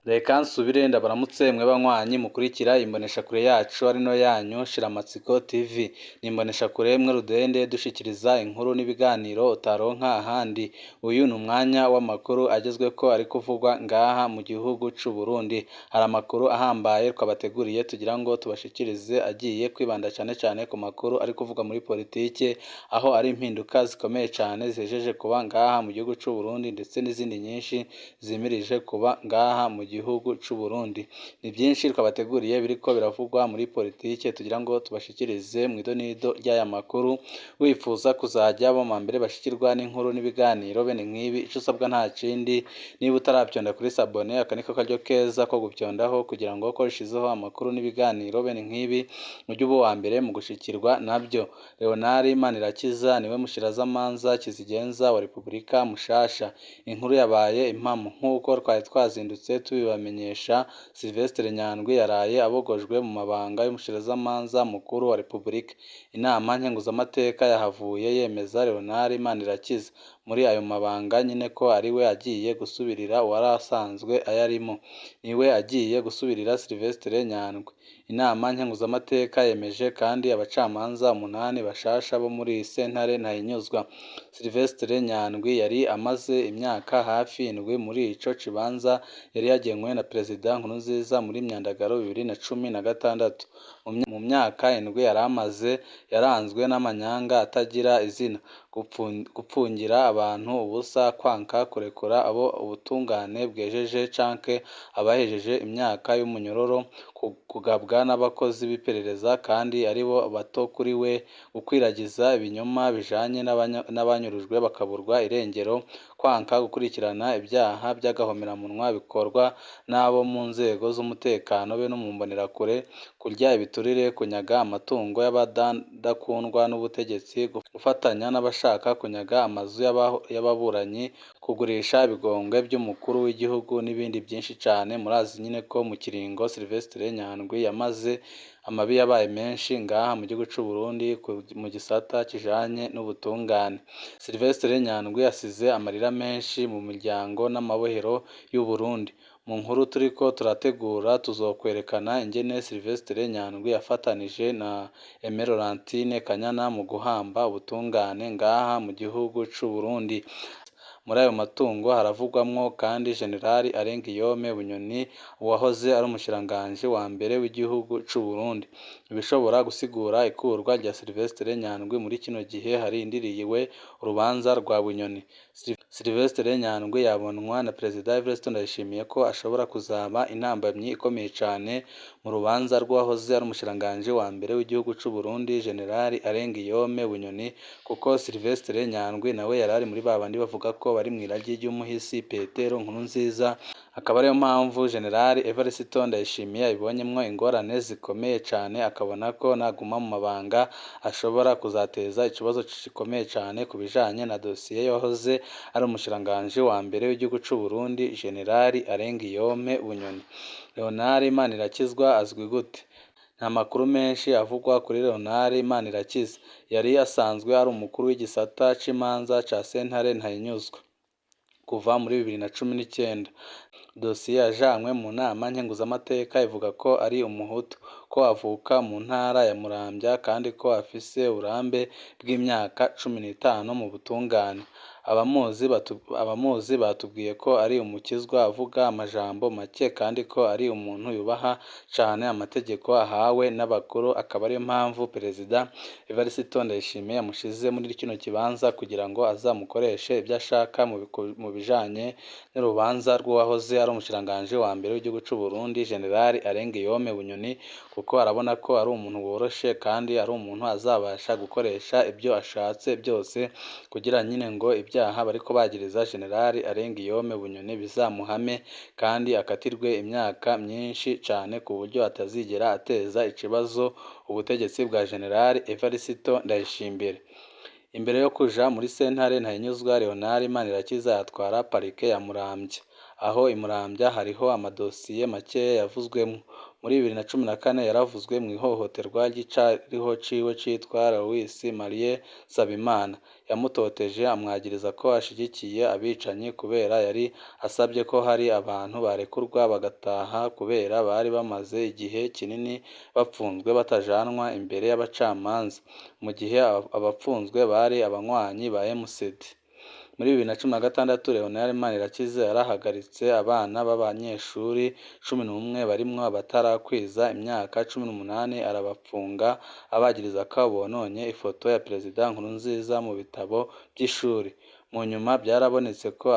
Reka nsubire ndabaramutse mwe banywanyi mukurikira imboneshakure yacu ari no yanyu Shiramatsiko TV. Ni imboneshakure mwe rudende dushikiriza inkuru n'ibiganiro utaronka ahandi. Uyu ni umwanya w'amakuru agezweko ari kuvugwa ngaha mu gihugu c'u Burundi. Hari amakuru ahambaye twabateguriye tugira ngo tubashikirize agiye kwibanda cane cane ku makuru ari kuvugwa muri politike, aho ari impinduka zikomeye cane zihejeje kuba ngaha mu gihugu c'u Burundi ndetse n'izindi nyinshi zimirije kuba ngaha mu gihugu c'u Burundi. Ni byinshi twabateguriye biriko biravugwa muri politike tugira ngo tubashikirize mw'idonido ry'aya makuru. Wifuza kuzajya bo mbere bashikirwa n'inkuru n'ibiganiro bene nk'ibi, ico usabwa nta kindi, niba utaravyonda kuri sabone, aka niko karyo keza ko gupyondaho kugira ngo ko rishizeho amakuru n'ibiganiro bene nk'ibi ujye uba uwa mbere mu gushikirwa nabyo. Leonard Manirakiza niwe mushirazamanza kizigenza wa Repubulika mushasha. Inkuru yabaye impamo nk'uko twari twazindutse tubibamenyesha. Sylvestre Nyandwi yaraye abogojwe mu mabanga y'umushikirizamanza mukuru wa Repubulika. Inama nkenguzamateka yahavuye yemeza Leonard Manirakiza muri ayo mabanga nyine ko ariwe agiye gusubirira uwari asanzwe ayarimo. Niwe agiye gusubirira Sylvestre Nyandwi. Inama nkenguzamateka yemeje kandi abacamanza umunani bashasha bo muri sentare Ntahinyuzwa. Sylvestre Nyandwi yari amaze imyaka hafi indwi muri ico kibanza yari yagenwe na Perezida Nkurunziza muri Myandagaro 2016. Mu myaka indwi yari amaze yaranzwe n'amanyanga atagira izina, gupfungira abantu ubusa, kwanka kurekura abo ubutungane bwejeje canke abahejeje imyaka y'umunyororo, kugabwa n'abakozi b'iperereza kandi aribo bato kuri we, gukwiragiza ibinyoma bijanye n'abanyurujwe bakaburwa irengero, kwanka gukurikirana ibyaha by'agahomeраmunwa bikorwa n'abo mu nzego z'umutekano be no mu mbonerakure, kurya ibiturire, kunyaga amatungo y'abadakundwa n'ubutegetsi, gufatanya n'abashaka kunyaga amazu y'ababuranyi, kugurisha ibigongwe by'umukuru w'igihugu n'ibindi byinshi cane. Murazi nyine ko mu kiringo Sylvestre Nyandwi yamaze amabi yabaye menshi ngaha mu gihugu c'u Burundi mu gisata kijanye n'ubutungane. Sylvestre Nyandwi asize amarira menshi mu miryango n'amabohero y'u Burundi. Mu nkuru turiko turategura tuzokwerekana ingene Sylvestre Nyandwi yafatanije na Aimée Laurentine Kanyana mu guhamba ubutungane ngaha mu gihugu c'u Burundi. Muri ayo matungo haravugwamwo kandi General Alain Guillaume Bunyoni wahoze ari umushikiranganji wa mbere w'igihugu c'u Burundi. Ibishobora gusigura ikurwa rya Sylvestre Nyandwi muri kino gihe harindiriwe urubanza rwa Bunyoni. Sylvestre Nyandwi yabonwa na Perezida Evariste Ndayishimiye ko ashobora kuzaba intambamyi ikomeye cane mu rubanza rw'uwahoze ari umushikiranganji wa mbere w'igihugu c'u Burundi General Alain Guillaume Bunyoni, kuko Sylvestre Nyandwi nawe yarari muri babandi bavuga ko bari mw'iragi ry'umuhisi Petero Nkurunziza, akaba ariyo mpamvu General Evariste Ndayishimiye abibonyemwo ingorane zikomeye cane, akabona ko naguma mu mabanga ashobora kuzateza ikibazo gikomeye cane ku bijanye na dosiye y'uwahoze ari umushikiranganji wa mbere w'igihugu c'u Burundi General Alain Guillaume Bunyoni. Leonard Manirakiza azwi gute? Nta makuru menshi avugwa kuri Leonard Manirakiza. Yari asanzwe ari umukuru w'igisata c'imanza ca sentare Ntahinyuzwa kuva muri 2019. Dosiye yajanywe mu nama nkenguzamateka ivuga ko ari umuhutu, ko avuka mu ntara ya Muramvya kandi ko afise uburambe bw'imyaka 15 mu butungane. Abamuzi batubwiye ko ari umukizwa avuga amajambo make kandi ko ari umuntu yubaha cane amategeko ahawe n'abakuru, akaba ariyo mpamvu Perezida Evariste Ndayishimiye yamushize muri kino kibanza kugira ngo azamukoreshe ivyo ashaka mu bijanye n'urubanza rw'uwahoze ari umushikiranganji wa mbere w'igihugu c'u Burundi General Alain Guillaume Bunyoni, kuko arabona ko ari umuntu woroshe kandi ari umuntu azabasha gukoresha ibyo ashatse byose kugira nyine ngo ibyaha bariko bagiriza General Alain Guillaume Bunyoni bizamuhame kandi akatirwe imyaka myinshi cane ku buryo atazigera ateza ikibazo ubutegetsi bwa General Evariste Ndayishimiye. Imbere yo kuja muri sentare Ntahinyuzwa, Leonard Manirakiza yatwara parike ya Muramvya. Aho i Muramvya hariho amadosiye makeya yavuzwemwo. Muri 2014 yaravuzwe mw'ihohoterwa ry'icariho ciwe citwa Louis Marie Nsabimana, yamutoteje amwagiriza ko ashigikiye abicanyi kubera yari asabye ko hari abantu barekurwa bagataha kubera bari bamaze igihe kinini bapfunzwe batajanwa imbere y'abacamanza, mu gihe abapfunzwe bari abanywanyi ba MCD. Muri 2016 Leonard Manirakiza yarahagaritse abana b'abanyeshuri 11 barimwo abatarakwiza imyaka 18 arabapfunga abagiriza ko bononye ifoto ya Perezida Nkurunziza mu bitabo vy'ishuri. Mu nyuma vyarabonetse ko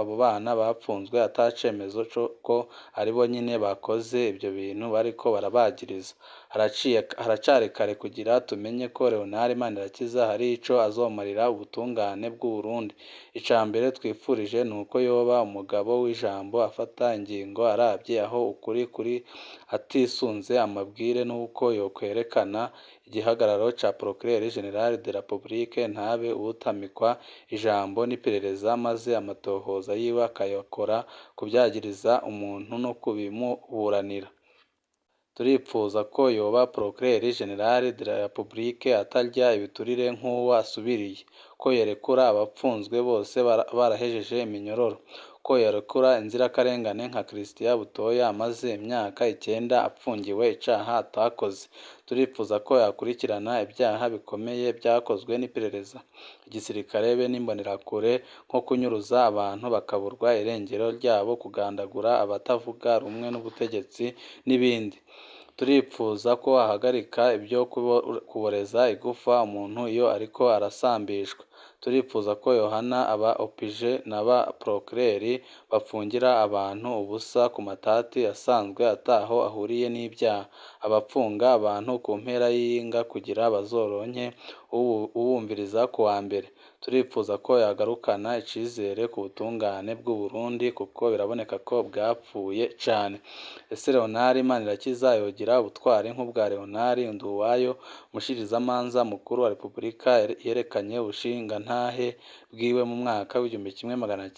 abo bana bapfunzwe ata cemezo ko aribo nyene bakoze ivyo bintu bariko barabagiriza. Haracari kare kugira tumenye ko Leonard Manirakiza hari ico azomarira ubutungane bw'Uburundi. Ica mbere twifurije nuko yoba umugabo w'ijambo afata ingingo aravye aho ukuri kuri atisunze amabwire n'uko yokwerekana igihagararo ca Procureur General de la Republique ntabe uwutamikwa ijambo n'iperereza maze amatohoza yiwe akayakora kuvyagiriza umuntu no kubimuburanira. Turipfuza ko yoba Procureur General de la Republique atarya ibiturire nk'uwo asubiriye, ko yorekura abapfunzwe bose barahejeje iminyororo, ko yorekura inzirakarengane nka Christian Butoya amaze imyaka 9 apfungiwe icaha atakoze. Turipfuza ko yakurikirana ivyaha bikomeye vyakozwe n'iperereza, igisirikare be n'imbonerakure nko kunyuruza abantu bakaburwa irengero ryabo, kugandagura abatavuga rumwe n'ubutegetsi n'ibindi. Turipfuza ko ahagarika ivyo kuboreza igufa umuntu iyo ariko arasambishwa. Turipfuza ko yohana aba OPG n'aba Procureur bapfungira abantu ubusa ku matati asanzwe ataho ahuriye n'ivyaha, abapfunga abantu ku mpera y'iyinga kugira bazoronke uwubumviriza kuwa mbere. Turipfuza ko yagarukana icizere ku butungane bw'Uburundi kuko biraboneka ko bwapfuye cane. Ese Leonard Manirakiza yogira ubutwari nk'ubwa Leonard Nduwayo, umushikirizamanza mukuru wa Repubulika yerekanye ubushingantahe bwiwe mu mwaka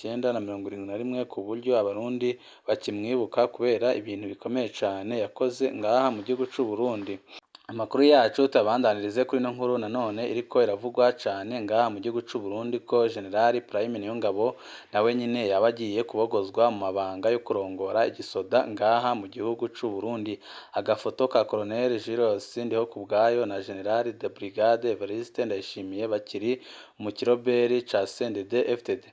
w'1971 ku buryo abarundi bakimwibuka kubera ibintu bikomeye cane yakoze ngaha mu gihugu c'Uburundi. Amakuru yacu tuyabandanirize kuri ino nkuru nanone iriko iravugwa cane ngaha mu gihugu c'Uburundi ko General Prime Niyongabo nawe nyene yaba agiye kubogozwa mu mabanga yo kurongora igisoda ngaha mu gihugu c'Uburundi. Agafoto ka Colonel Jules Ndihokubwayo na General de Brigade Evariste Ndayishimiye bakiri mu kiroberi ca CNDD-FDD.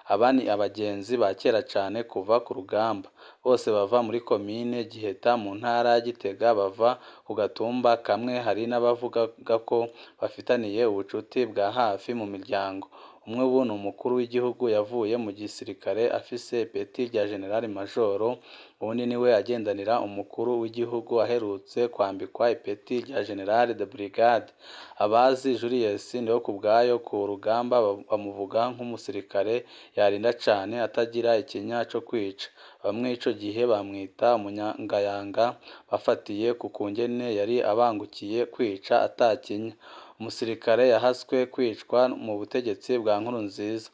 Aba ni abagenzi ba kera cane kuva ku rugamba, bose bava muri komine Giheta mu ntara ya Gitega, bava ku gatumba kamwe. Hari n'abavugaga ko bafitaniye ubucuti bwa hafi mu miryango. Umwe ubu ni umukuru w'igihugu yavuye mu gisirikare afise ipeti rya General Majoro, uwundi niwe agendanira umukuru w'igihugu aherutse kwambikwa ipeti rya General de Brigade. Abazi Julius Ndihokubwayo ku rugamba bamuvuga nk'umusirikare yarinda cane atagira ikinya co kwica. Bamwe ico gihe bamwita umunyangayanga bafatiye ku kungene yari abangukiye kwica atakinya. Umusirikare yahaswe kwicwa mu butegetsi bwa Nkurunziza.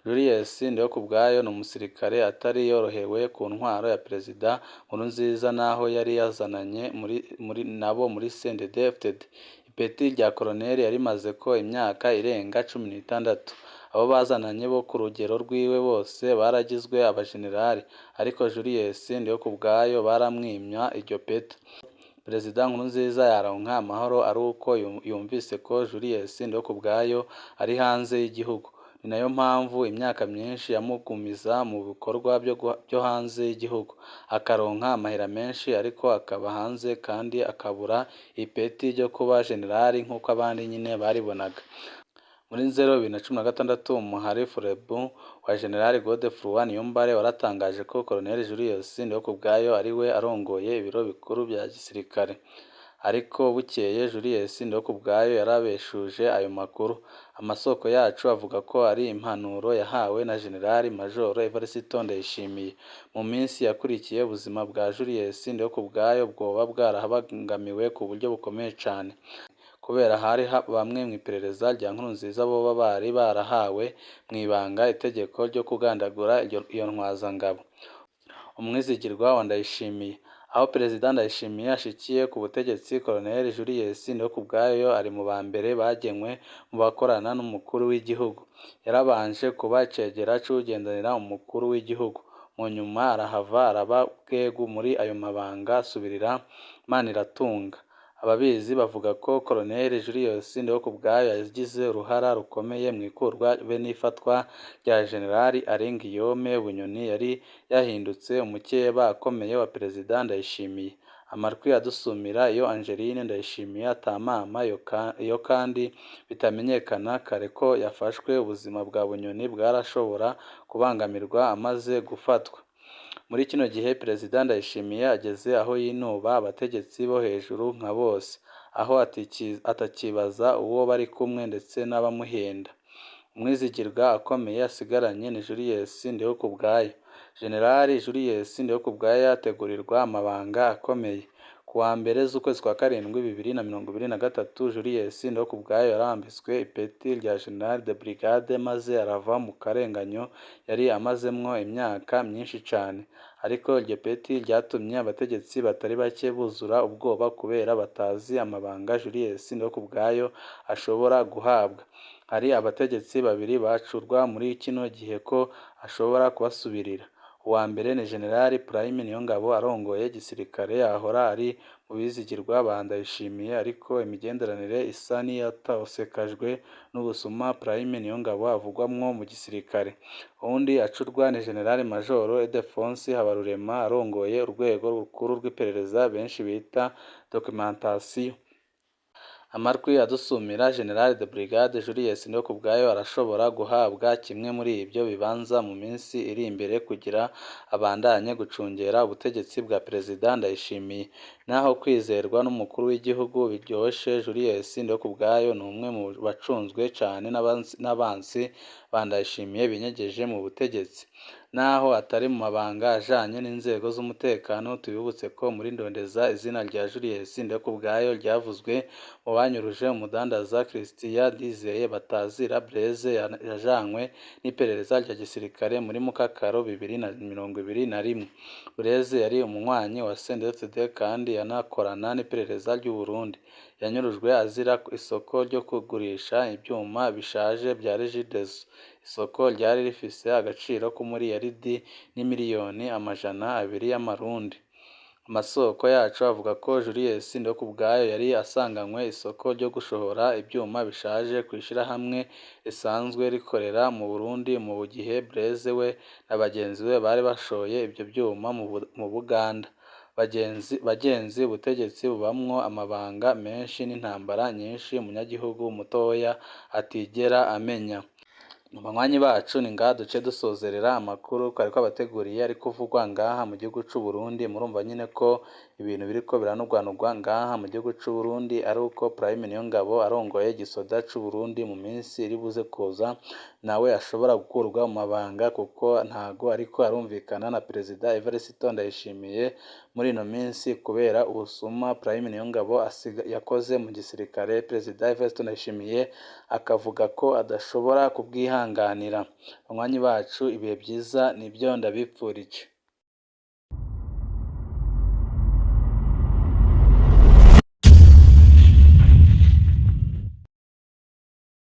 Julius Ndihokubwayo ni umusirikare atari yorohewe ku ntwaro ya Perezida Nkurunziza naho yari yazananye nabo muri CNDD-FDD. Ipeti rya Colonel yarimazeko imyaka irenga 16. Abo bazananye bo ku rugero rwiwe bose baragizwe abajenerali, ariko Julius Ndihokubwayo baramwimya iryo peti. Perezida Nkurunziza yaronka amahoro ari uko yumvise ko Julius Ndihokubwayo ari hanze y'igihugu. Ni nayo mpamvu imyaka myinshi yamugumiza mu bikorwa byo hanze y'igihugu, akaronka amahera menshi ariko akaba hanze kandi akabura ipeti ryo kuba jenerali nk'uko abandi nyine baribonaga. Muri Nzero 2016 umuhari Forebu wa General Godefroid Niyombare waratangaje ko Colonel Julius Ndihokubwayo ariwe arongoye ibiro bikuru vya gisirikare. Ariko bukeye Julius Ndihokubwayo yarabeshuje ayo makuru. Amasoko yacu avuga ko ari impanuro yahawe na General Major Evariste Ndayishimiye. Mu minsi yakurikiye ubuzima bwa Julius Ndihokubwayo bwoba bwarabangamiwe ku buryo bukomeye cane, kubera hari bamwe mw'iperereza rya Nkurunziza boba bari barahawe mw'ibanga itegeko ryo kugandagura iyo ntwazangabo. Umwizigirwa wa Ndayishimiye. Aho Perezida Ndayishimiye ashikiye ku butegetsi, Colonel Julius Ndihokubwayo ari mu ba mbere bagenywe mu bakorana n'umukuru w'igihugu. Yarabanje kuba icegera c'uwugendanira umukuru w'igihugu, mu nyuma arahava araba bwegu muri ayo mabanga asubirira Maniratunga. Ababizi bavuga ko Colonel Julius Ndihokubwayo yagize uruhara rukomeye mw'ikurwa be n'ifatwa rya General Alain Guillaume Bunyoni yari yahindutse umukeba akomeye wa Perezida Ndayishimiye. Amatwi adusumira iyo Angeline Ndayishimiye atamama iyo kandi bitamenyekana kare ko yafashwe, ubuzima bwa Bunyoni bwarashobora kubangamirwa amaze gufatwa. Muri kino gihe Perezida Ndayishimiye ageze aho yinuba abategetsi bo hejuru nka bose, aho atakibaza uwo bari kumwe ndetse n'abamuhenda. Umwizigirwa akomeye asigaranye ni Julius Ndihokubwayo. General Julius Ndihokubwayo ategurirwa amabanga akomeye. Ku wa mbere z'ukwezi kwa karindwi 2023, Julius Ndihokubwayo yarambitswe ipeti rya General de Brigade maze arava mu karenganyo yari amazemwo imyaka myinshi cane. Ariko iryo peti ryatumye abategetsi batari bake buzura ubwoba kubera batazi amabanga Julius Ndihokubwayo ashobora guhabwa. Hari abategetsi babiri bacurwa muri kino gihe ko ashobora kubasubirira. Uwa mbere ni General Prime Niyongabo arongoye igisirikare, yahora ari mu bizigirwa ba Ndayishimiye, ariko imigenderanire isa n'iyatosekajwe n'ubusuma Prime Niyongabo avugwamwo mu gisirikare. Uwundi acurwa ni General Major Ildephonse Habarurema arongoye urwego rukuru rw'iperereza benshi bita documentation. Amatwi adusumira General de Brigade Julius Ndihokubwayo arashobora guhabwa kimwe muri ibyo bibanza mu minsi iri imbere kugira abandanye gucungera ubutegetsi bwa Perezida Ndayishimiye. Naho kwizerwa n'umukuru w'igihugu biryoshe, Julius Ndihokubwayo ni umwe mu bacunzwe cane n'abansi ba Ndayishimiye binyegeje mu butegetsi. Naho atari mu mabanga ajanye n'inzego z'umutekano, tubibutse ko muri Ndondeza izina rya Julius Ndihokubwayo ryavuzwe mu banyuruje umudandaza Christian Ndizeye Batazira Blaise yajanywe n'iperereza rya gisirikare muri Mukakaro 2021. Blaise yari umunywanyi wa CNDD-FDD kandi yanakorana n'iperereza ry'u Burundi. Yanyurujwe azira isoko ryo kugurisha ivyuma bishaje vya Regideso. Isoko ryari rifise agaciro k'umuriyaridi n'imiliyoni 200 y'amarundi. Amasoko yacu avuga ko Julius Ndihokubwayo yari asanganywe isoko ryo gushora ivyuma bishaje kw'ishirahamwe risanzwe rikorera mu Burundi, mu gihe Blaise we na bagenzi be bari bashoye ivyo vyuma mu Buganda. Bagenzi ubutegetsi bubamwo amabanga menshi n'intambara nyinshi umunyagihugu mutoya atigera amenya. Banywanyi bacu, ni ngaha duce dusozerera amakuru twari twabateguriye ari kuvugwa ngaha mu gihugu c'u Burundi. Murumva nyine ko ibintu biriko biranugwanugwa ngaha mu gihugu c'u Burundi ari uko Prime Niyongabo arongoye igisoda c'u Burundi mu minsi iri buze kuza nawe ashobora gukurwa mu mabanga, kuko ntago ariko arumvikana na Perezida Evariste Ndayishimiye muri ino minsi kubera ubusuma Prime Niyongabo yakoze mu gisirikare. Perezida Evariste Ndayishimiye akavuga ko adashobora kubwihanganira. Banywanyi bacu, ibihe byiza nibyo ndabipfurije.